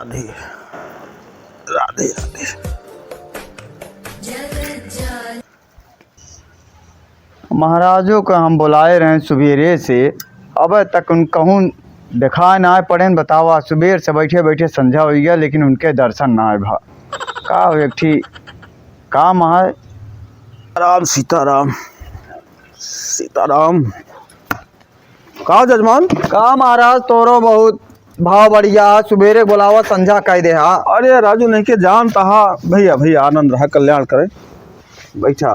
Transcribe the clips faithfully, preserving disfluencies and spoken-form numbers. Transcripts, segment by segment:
राधे, राधे, राधे। महाराजो का हम बुलाए रहे सुबेरे से, अब तक उन कहूँ दिखाए ना पड़ेन। बतावा, सुबेर से बैठे बैठे संझा होइ गया, लेकिन उनके दर्शन ना आए भा। का हो, एक ठी काम है। राम सीताराम, सीताराम। का जजमान? का महाराज, तोरो बहुत भाव बढ़िया है, सुबेरे बोलावा, संझा कह दे हा। अरे राजू, नहीं के जान तहा भैया, भैया आनंद रहा, कल्याण करे। बैठा।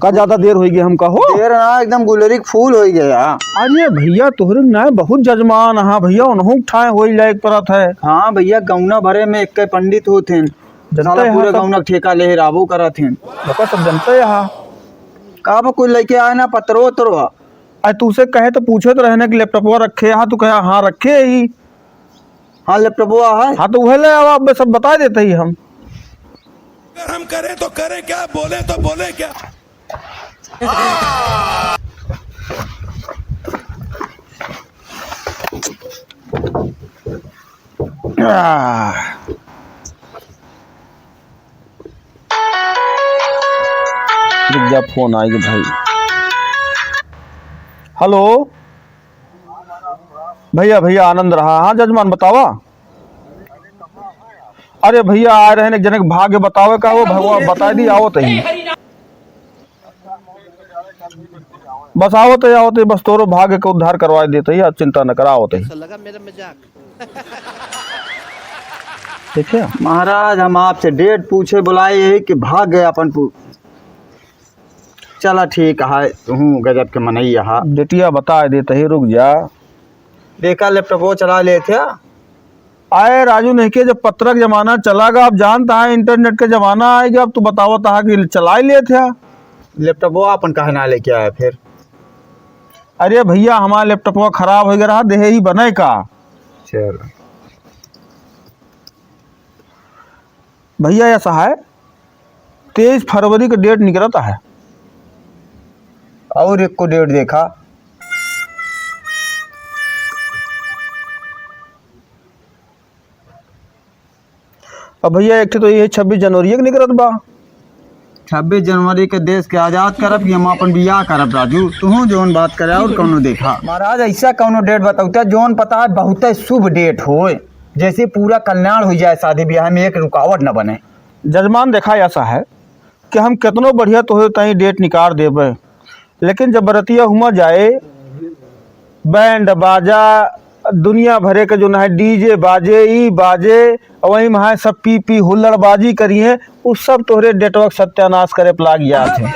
का ज्यादा देर होइ गई हमका हो? देर ना, एकदम गुलरी के फूल होइ गया। अरे भैया, तोहरे ना बहुत जजमान हा भैया, उनहु ठाए होइ लायक परत है। हाँ भैया, गौना भरे में एक पंडित होते हैं, जनता साला यहाँ पूरा सब गौना के ठेका ले राबो करत हैं। ओका सब जनता यहाँ। का बा, कोई लेके आए ना पत्रो उतरो? आज तूसे कहे तो पूछे तो रहे ना कि लैपटॉपवा रखे हा, तू कहे हाँ रखे ही। हाँ, लैपटॉपवा है। हाँ, तो वह ले आओ, अब सब बता देते ही हम। अगर हम करें तो करें क्या, बोले तो बोले क्या? आह। रुक जा, फोन आएगी भाई। हेलो भैया, भैया आनंद रहा। हाँ जजमान, बतावा। अरे भैया, आए रहे एक जने के भाग्य बतावे का, वो भगवान बताए दी, आवत ही। बस आवत ही, आवत ही, बस तोरो भाग्य के उद्धार करवा देते ही, चिंता न करा, आवत ही। कैसा लगा मेरा मजाक? ठीक है। महाराज, हम आपसे डेट पूछे बुलाए यही कि भाग्य अपन पू-, चला ठीक है, तू गजब के मनई हा। डेटिया बताए देते ही, रुक जा। देखा, लैपटॉपवा चला लेत है। आए राजू, नहीं के जब पत्रक जमाना चला गा, अब जानता है इंटरनेट का जमाना आएगा, अब तू बतावत हा कि चला ही लेत है। लैपटॉपवा अपन काहे ना लेके आया फिर? अरे भैया, हमारा लैपटॉपवा खराब होइ गया रहा, देहे ही बने का। चल। भैया, ऐसा है, तेईस फरवरी का डेट निकलता है। और एक को डेट देखा। अब भैया, एक ठे तो ये छब्बीस जनवरी के निकलत बा। छब्बीस जनवरी के देश के आजाद करब कि हम अपन बियाह करब, राजू? तुहूँ जौन बात करे और कौनो देखा। महाराज, ऐसा कौनो डेट बताओ तो जौन पता है बहुत शुभ डेट होए, जैसे पूरा कल्याण हो जाए, शादी ब्याह में एक रुकावट न बने। जजमान, देखा ऐसा है कि हम कितनो बढ़िया तोहरे ताईं डेट निकाल देबे, लेकिन जब बरतिया हुमा जाए, बैंड बाजा, दुनिया भरे के जौन है डीजे बाजे, ई बाजे, और वहीं में है सब पी पी हुल्लड़बाजी करिए, उ सब तोहरे डेटवा के सत्यानाश करे पे लाग जात है।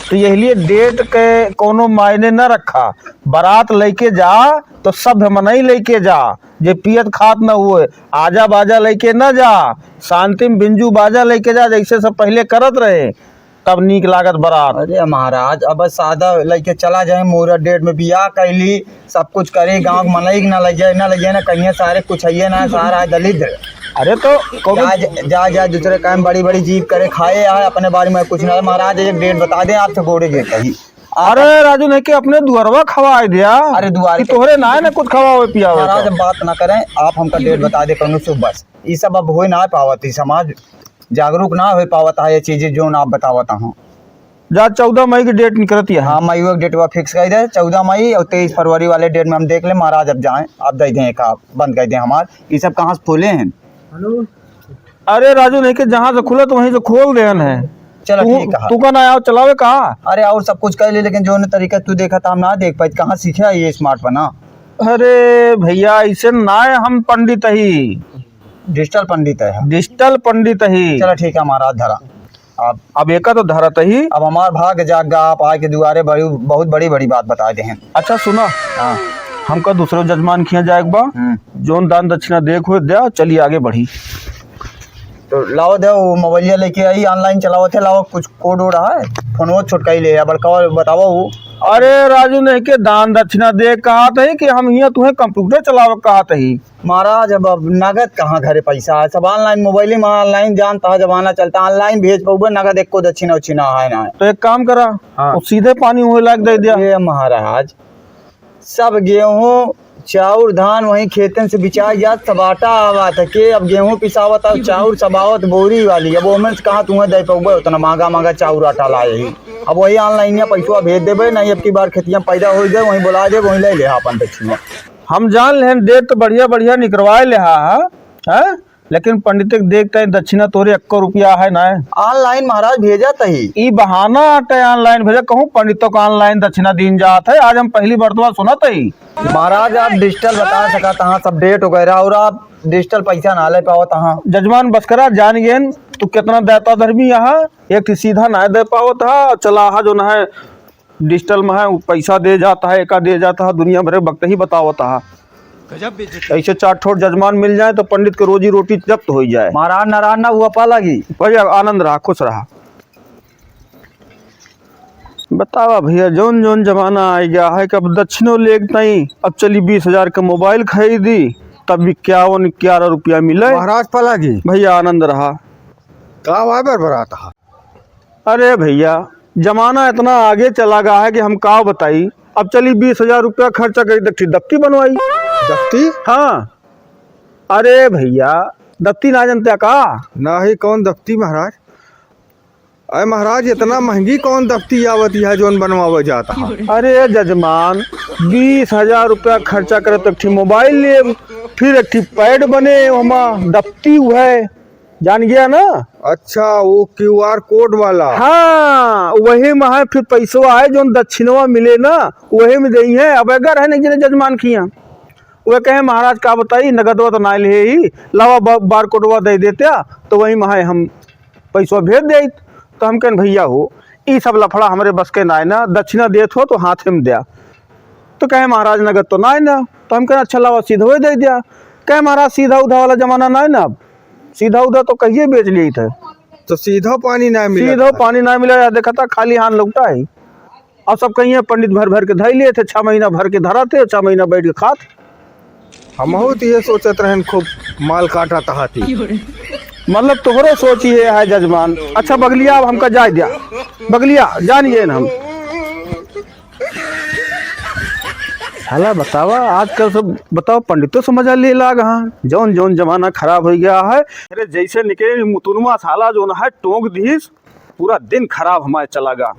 तो यही लिए डेट के कोनो मायने न रखा। बारात लेके जा तो सभ्य मनई लेके जा, जे पियत खात न हुए, आजा बाजा लेके न जा, शांति में बिंजू बाजा लेके जा, जैसे सब पहले करत रहे, तब नीक लागत बारात। अरे महाराज, अब सादा लेके चला जाए, मुहूर्त डेट में बियाह कैली, सब कुछ करे, गाँव के मनई के ना लग जाए, ना लग जाए, ना कहिए सारे कुछ है ना, सारा है दलिद्र। अरे तो कौनो जा, जा, जा, जा, दूसरे काम, बड़ी बड़ी जीप करे, खाए आए, अपने बारे में कुछ ना। महाराज, एक डेट बता दे, आपसे गोड़े गिर कही। अरे राजू, नहीं के अपने दुअरवा खवाए दिया। अरे दुआरे कि तोहरे ना है ना कुछ खवावे पियावे महाराज, का। अब बात ना करें, आप हमका डेट बता दे कौनो शुभ बस। ई सब अब हो ना पावत, ई समाज जागरूक ना हो पावत है, ये चीजें जौन आप बतावत हो। जा, चौदह मई की डेट निकलती है। हाँ, मई वो डेटवा फिक्स कर दे, चौदह मई और तेईस फरवरी वाले डेट में हम देख ले महाराज, अब जाएं, आप दे दें, एक आप बंद कर दें हमार, ई सब कहाँ से फूले हैं? हेलो। अरे राजू, नहीं के जहाँ से खुलत वहीं से खोल देन है। चलो, तू, ठीक है। तू का ना आओ, चलावे कहा? अरे, और सब कुछ कर ले, लेकिन जौन तरीका तू देखा था, हम ना देख पाए, कहाँ सीखे ये स्मार्ट बना? अरे भैया, ऐसे ना है, हम पंडित ही। डिजिटल पंडित है। डिजिटल पंडित ही। चलो, ठीक है, महाराज धरा। अब अब एका तो धरत ही। अब हमार भाग जाग गा, आप आए के दुआरे बड़ी, बहुत बड़ी, बड़ी बात बता दे हैं। अच्छा सुना, हाँ। हमका दूसरे जजमान खिया जाए के बा, हम्म। जौन दान दक्षिणा देख हो द्या, चलिए आगे बढ़ी। तो लाओ दे, वो मोबाइलिया लेके आई, online चलावत है, लाओ कुछ कोड वोड है, फोनवो छोटका ही ले, बड़का बतावा वो। अरे राजू, नहीं के दान दक्षिणा दे कहत ही कि हम हियाँ तुहें कंप्यूटर चलावे कहत ही। महाराज, अब, अब नगद कहाँ घरे पैसा है, सब online मोबाइल में, online जानता है जमाना चलता, online भेज पउबे, नगद एको दक्षिणा उक्षिणा है ना। तो एक काम करा, हाँ। वो सीधे पानी हुए लाग दे दिया। ये महाराज, सब गेहूं चाउर धान वहीं खेतन से बिचाई जात, सब आटा आवत है। के अब गेहूं पिसावत और चाउर सब आवत बोरी वाली, अब ओमन से कहाँ तुम्हें दे पउबे उतना महंगा महंगा चाउर आटा लाए ही। अब वही online या पैसवा भेज देबे, नहीं अब की बार खेतिया पैदा हो जाए, वहीं बुला देबे, वहीं ले ले अपन दक्षिणा। हम जान लेहन, date तो बढ़िया बढ़िया निकरवाए लेहा है, हैं? लेकिन पंडित के देख तई दक्षिणा तोरे एक्को रुपया है ना। Online महाराज भेजत ही। ई बहाना आटे online भेजा, कहूँ पंडितों का online दक्षिणा दीन जात है। आज हम पहली मर्तबा सुनत ही। महाराज आप digital बता सकत हाँ सब date वगैरह, और आप digital पैसा ना ले पावत हाँ। जजमान बस करा, जान गेन तू कितना देता धर्मी यहाँ, एक ठे सीधा ना दे पावत हा, चला हा जो ना है digital में है, उ पैसा दे जात है, एका दे जात है, दुनिया भरे वक्त ही बतावत है। गजब बेइज्जती। ऐसे चार ठोर जजमान मिल जाए तो पंडित के रोजी रोटी जब्त हो जाए। महाराज नारायण ना हुआ पालागी। भैया आनंद रहा, खुश रहा। बतावा भैया, जौन जौन जमाना आ गया है कि अब दक्षिणो लेग तई, अब चली बीस हजार के मोबाइल खरीदी, तब इक्यावन ग्यारह रुपया मिले। महाराज पालागी। भैया आनंद रहा। का वाइबर बरात हा? अरे भैया, जमाना इतना आगे चला गया है कि हम का बताई। अब चली बीस हजार रुपया खर्चा करी, दफ्ती, दफ्ती बनवाई। दफ्ती? हाँ। अरे भैया, दफ्ती ना जानते का? नाही, कौन दफ्ती महाराज? अरे महाराज, इतना महंगी कौन दफ्ती आवती है जोन बनवावे जाता है? अरे जजमान, बीस हजार रुपया खर्चा करे तो एक ठे मोबाइल लेब, फिर एक ठे पैड बने, ओमा दफ्ती हुए, जान गया ना? अच्छा, वो क्यूआर कोड वाला। हाँ, वही में है, फिर पैसवा आए, जोन दक्षिणवा मिले ना, वही में देई है। अब अगर है नहीं जने जजमान खिया, वह कहे, "महाराज, का बताई, नगदवा तो ना ले ही, लावा बा-, बार कोडवा दे देते, तो वही में है, हम पैसवा भेज देत।" तो हम कहन, "भैया हो, ई सब लफड़ा हमरे बस के ना है ना, दक्षिणा देत हो तो हाथ में द्या।" तो कहे, "महाराज, नगद तो ना है ना।" तो हम कहन, "अच्छा, लावा, सीधवे दे द्या।" कहे, "महाराज, सीधा उधा वाला जमाना ना है ना, अब सीधा उधा तो कहिए बेच लिए थे।" तो सीधा पानी ना मिला सीधा था। पानी ना मिला, या देखा था, खाली हाथ लौटा है। और सब कहिए पंडित भर भर के धई लिए थे, छह महीना भर के धरा थे, छह महीना बैठ के खात। हमहू तो ये सोचत रहन, खूब माल काटा तहाती। मतलब तोहरो सोच ये है जजमान। अच्छा बगलिया, अब हमका जाए द्या। बगलिया, जान गए न हम। साला बतावा, आजकल सब बताओ, पंडितों से मजा ले लाग हाँ। जौन जौन जमाना खराब हो गया है। अरे जैसे निकले मुतुनमा साला जो है टोंक दीस, पूरा दिन खराब हमारे चला गा।